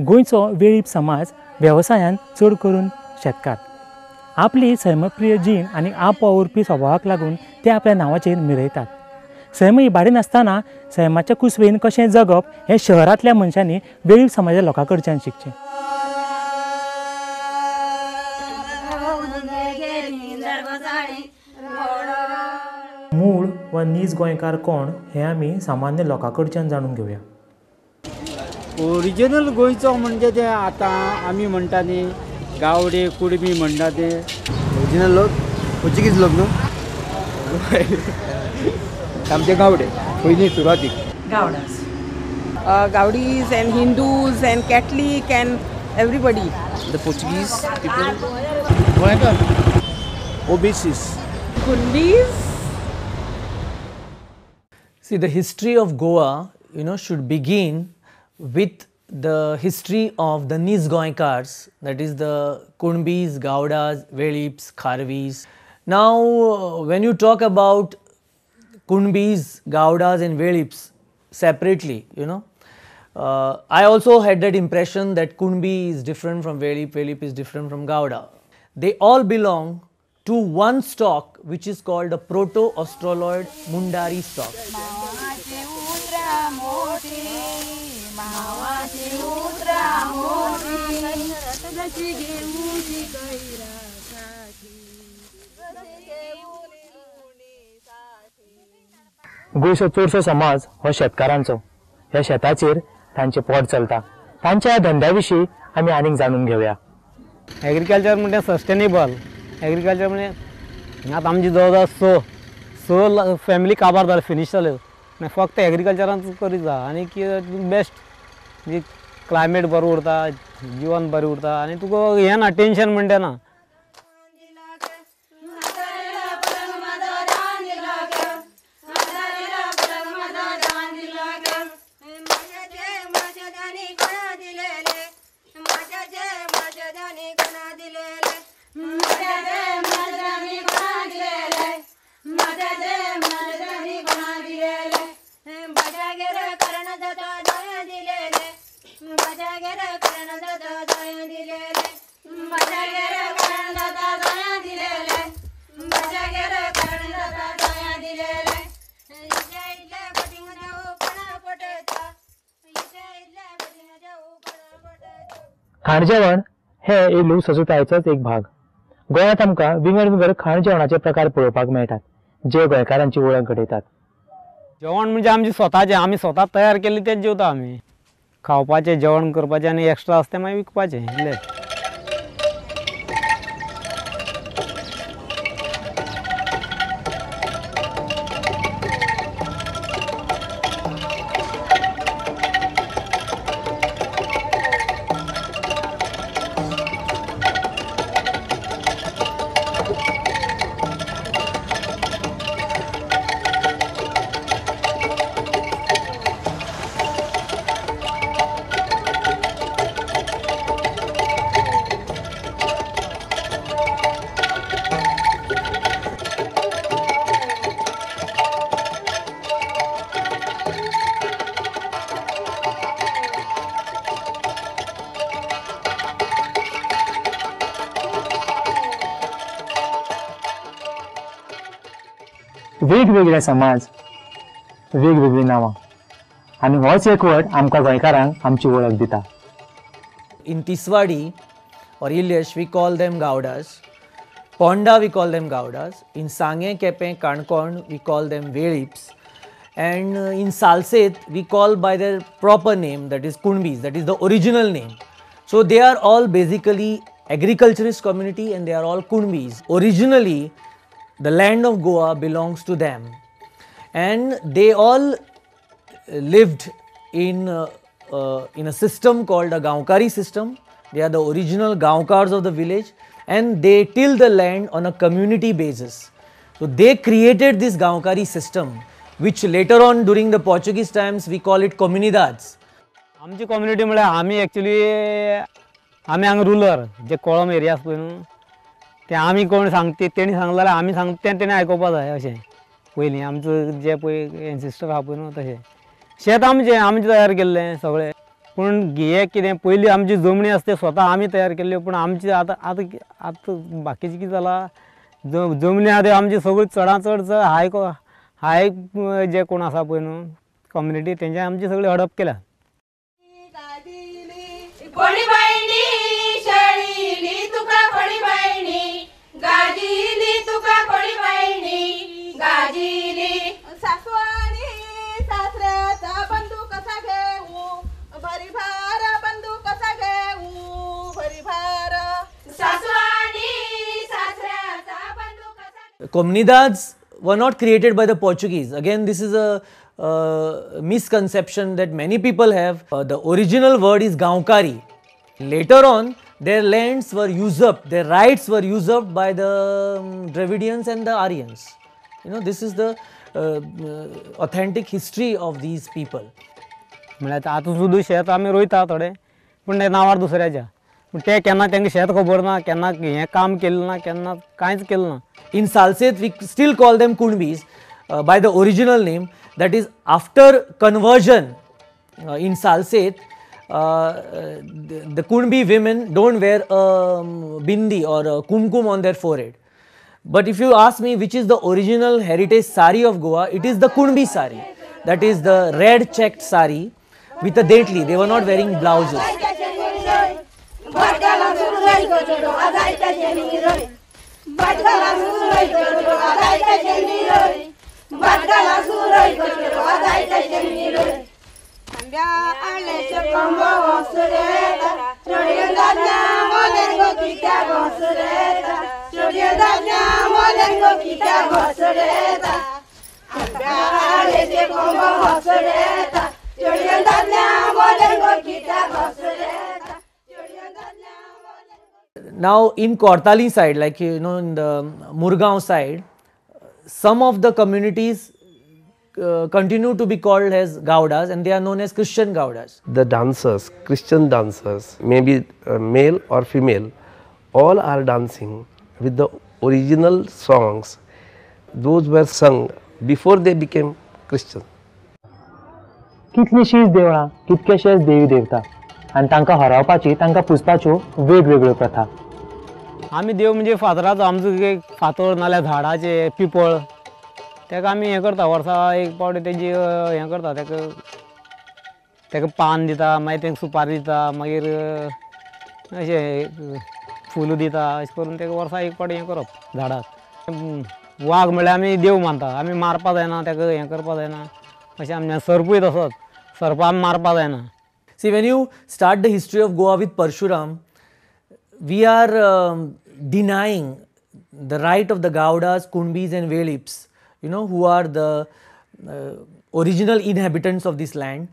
गोंयचो वेळीप समाज वेवसायान चड करून शेतकार. आपली सैमप्रिय जीण आनी आप वावुरपी स्वभावाक लागून ते आपल्या नांवाचेर मिरयतात. सैम इबाडी नासतना सैमाच्या कुसवेन कशें जगप हें शहरांतल्या मनशांनी वेळीप समाजा लोकां कडच्यान शिकचें. मूळ वा नीज गोंयकार कोण हें आमी सामान्य लोकां कडच्यान जाणून घेवया. ओरिजिनल गोंयचो म्हणजे ते आतां आमी म्हणटा न्ही गावडे कुडबी म्हणटा ते ओरिजिनल लोक पोर्चुगीज लोक न्हू आमचे गावडे पयलीं सुरवातीक Gawdas Gawdis and Hindus and Catholic and everybody the Portuguese people Goenkar OBCs Kunbis. See, the history of Goa, you know, should begin with the history of the Niz Goenkars, that is the Kunbis, Gawdas, Velips, Kharvis. Now, when you talk about Kunbis, Gawdas and Velips separately, you know, I also had that impression that Kunbi is different from Velip, Velip is different from Gawda. They all belong to one stock which is called the Proto-Australoid Mundari stock. गोंयचो चडसो समाज हो शेतकारांचो. ह्या शेताचेर तांचें पोट चलता. तांच्या ह्या धंद्या विशीं आमी आनीक जाणून घेवया. एग्रीकल्चर म्हणजे सस्टेनेबल एग्रीकल्चर म्हणजे आतां आमची जवळ जवळ स फॅमिली काबार जाले, फिनीश जाल्यो. मागीर फक्त एग्रीकल्चरान करीत जा आनी बेस्ट म्हणजे क्लायमेट बरो उरता, जिवन बरें उरता आनी तुका हें ना टेंशन म्हणटा ना. खाण जेवण हे लोक संस्कृतायेचोच एक भाग. गोंयांत आमकां विंगड विंगड खाण जेवणाचे प्रकार पळोवपाक मेळटात जे गोंयकारांची वळख घडयतात. जेवण म्हणजे आमचें स्वताचें, आमी स्वता तयार केल्लें तेंच जेवता आमी. खावपाचें जेवण करपाचें आनी एक्स्ट्रा आसता तें मागीर विकपाचें इतलें. वेगवेगळे समाज, वेगवेगळी नांवां आनी होच एकवट आमकां गोंयकारांक आमची वळख दिता. In Tiswadi or Ilhesh we call them Gawdas, Ponda we call them Gawdas, in Sanguem, Quepem, Canacona we call them Velips, and in Salcete we call by their proper name, that is Kunbis, that is the original name. So they are all basically agriculturist community and they are all Kunbis. Originally the land of Goa belongs to them and they all lived in a system called a Gaonkari system. They are the original Gaonkars of the village and they till the land on a community basis. So they created this Gaonkari system, which later on during the Portuguese times we call it comunidades. आमची community म्हळ्यार आमी actually आमी हांगा rural जे कोळम area आसा पळय न्हू ते आमी कोण सांगता तेणी सांगलें जाल्यार आमी सांगता तें तेणी आयकुपा जाय अशें. पयलीं आमचो जे पळय एन्सिस्टर आहा पळय न्हू तशें शेत आमचें आमचें तयार केल्लें सगळें. पूण हें कितें पयलीं आमची जमणी आसा ते स्वता आमी तयार केल्ल्यो, पूण आमची आतां आतां आतां बाकीचें कितें जालां, जमनी आहा त्यो आमची सगळ्यो चडांत चड हाय हाय जे कोण आसा पळय न्हू कम्युनिटी तेंच्या आमची सगळी हडप केल्या. Comunidades were not created by the Portuguese. Again, this is a misconception that many people have. The original word is Gaonkari. Later on, their lands were usurped, their rights were usurped by the Dravidians and the Aryans. You know, this is the authentic history of these people. म्हळ्यार आतां सुद्दां शेत आमी रोयता थोडे, पूण ते नांवार दुसऱ्याच्या, पूण ते केन्ना तांकां शेत खबर ना, केन्ना हें काम केलें ना, केन्ना कांयच केलें ना. In Salcete, we still call them Kunbis by the original name. That is, after conversion in Salcete, the Kunbi women don't wear a bindi or a kumkum on their forehead. But if you ask me which is the original heritage sari of Goa, it is the Kunbi sari. That is the red checked sari with a detli. They were not wearing blouses. Now in Kortali side, like you know, in the Murgaon side, some of the communities continue to be called as Gaudas, and they are known as Christian Gaudas. The dancers, Christian dancers, maybe male or female, all are dancing with the original songs. Those were sung before they became Christian. कितलीशींच देवळां, कितकेशेच देवी देवता आनी तांकां हरावपाची, तांकां पुजपाच्यो वेगवेगळ्यो प्रथा. आमी देव म्हणजे फातराचो, आमचो एक फातर नाल्यार झाडाचे पिपळ, ताका आमी हें करता, वर्सा एक पावटी तेजी हें करता, ताका ताका पान दिता, मागीर तांकां सुपारी दिता, मागीर अशें फुलां दिता, अशें करून ताका वर्सा एक पावटी हें करप झाडाक. वाग म्हळ्यार आमी देव मानता, आमी मारपा जायना, ताका हें करपा जायना, अशें आमचें. सर्पूय तसोच, सर्प आमी मारपा जायना. See, when you start the history of Goa with Parshuram, we are denying the right of the Gaudas, Kunbis and Velips, you know, who are the original inhabitants of this land,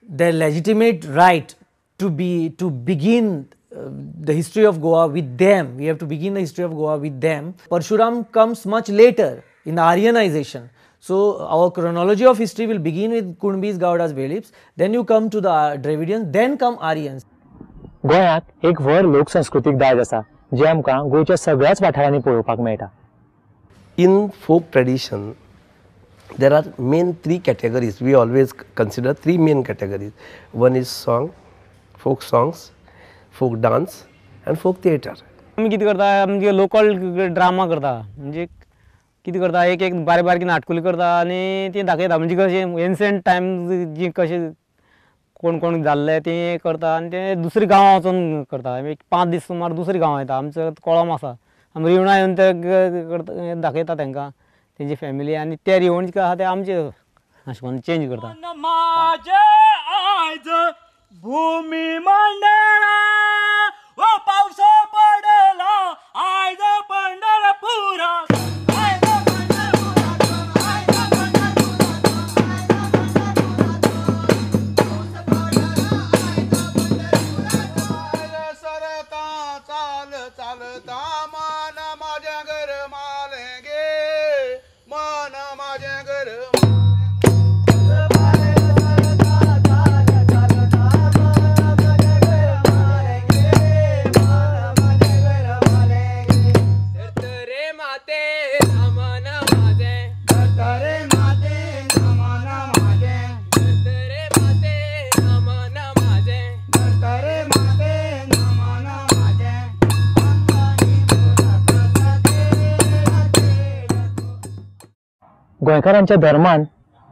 their legitimate right to begin the history of Goa with them. We have to begin the history of Goa with them. Parshuram comes much later in the Aryanization. So our chronology of history will begin with Kunbis, Gaudas, Velips, then you come to the Dravidians, then come Aryans. गोंयांत एक व्हड लोकसंस्कृतीक दायज आसा जें आमकां गोंयच्या सगळ्याच वाठारांनी पळोवपाक मेळटा. In folk tradition, there are main three categories. We always consider three main categories. One is song, folk songs, folk dance and folk theatre. आमी कितें करता, आमचे लोकल ड्रामा करता, म्हणजे कितें करता, एक एक बारीक बारीक नाटकुली करता आनी ती दाखयता, म्हणजे कशें एन्शंट टायम जी कशें कोण कोण जाल्ले ते करता आनी ते दुसऱ्या गांवां वचून करता. एक 5 दीस सुमार दुसऱ्या गांवां वयता, आमचो कोळम आसा, आमी रिवणा येवन ते करता, दाखयता तांकां तेंची फॅमिली, आनी ते रिवण आसा ते आमचे अशें करून चेंज करता. भूमी मंडळा ओ पावस पडला आयज पंढरपुरा. गोंयकारांच्या धर्मान,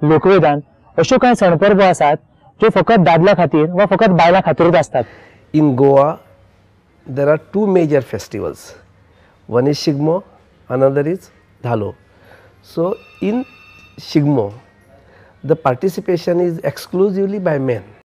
लोकवेदान अश्यो कांय सण परबो आसात ज्यो फकत दादल्या खातीर वा फकत बायलां खातीरूच आसतात. In Goa there are two major festivals. One is Shigmo, another is Dhalo. So in Shigmo the participation is exclusively by men.